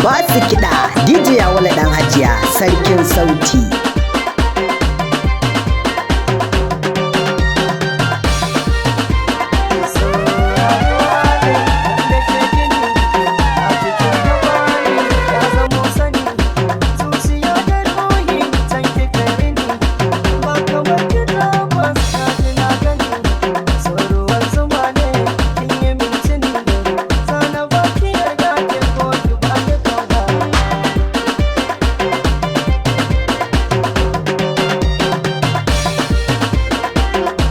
Ba su kiɗa, DJ Yawale ɗan Hajiya, sarkin sauti.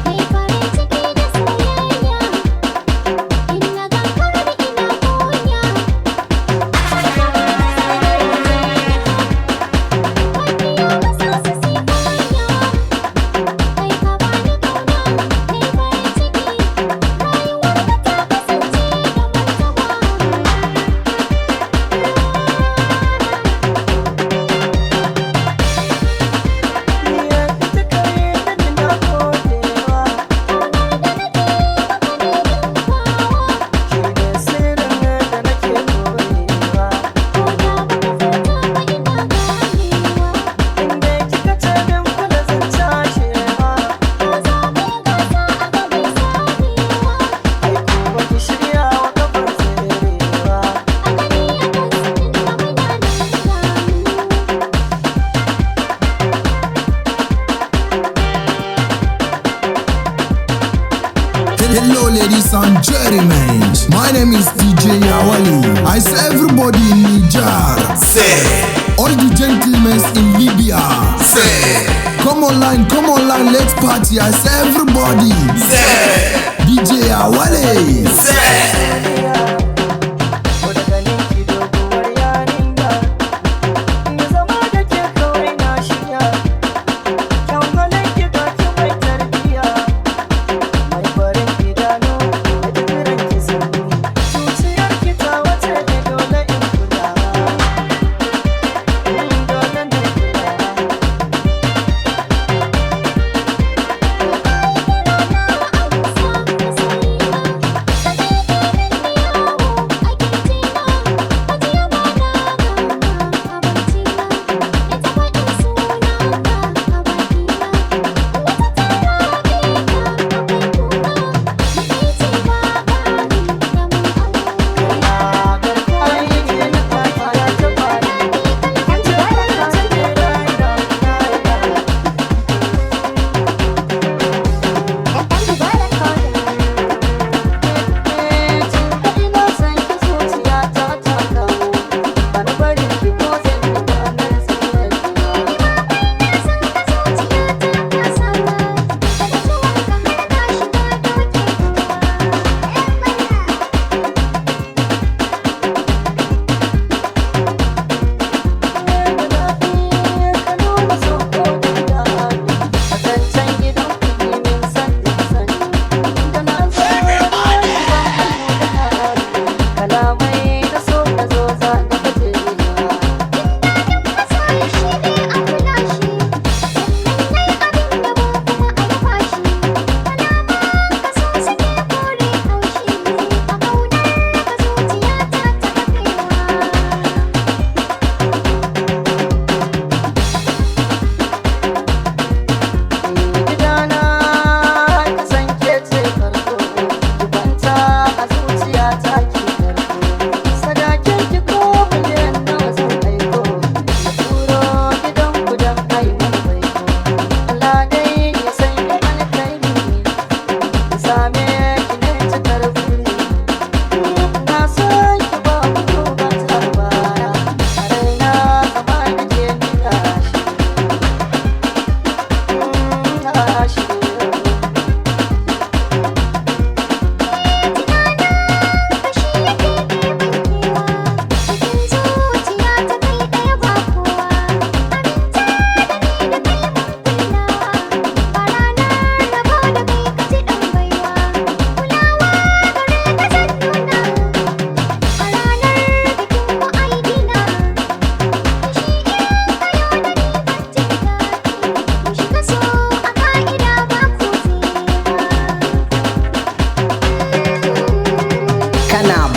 Mai farin ciki da soyayya, in na ganka har ina kunya. Makiya ba sa su si kunya. Kai ka bani kauna, mai farin ciki, rayuwar ka ta kasance da martaba. Hello, ladies and gentlemen. My name is DJ Yawali. I say everybody in Niger. Say, All the gentlemen in Libya. say, Come online, let's party. I say everybody. Say, DJ Yawali. Say.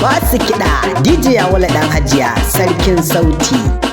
Ba su kiɗa DJ Yawale ɗan Hajiya, sarkin sauti.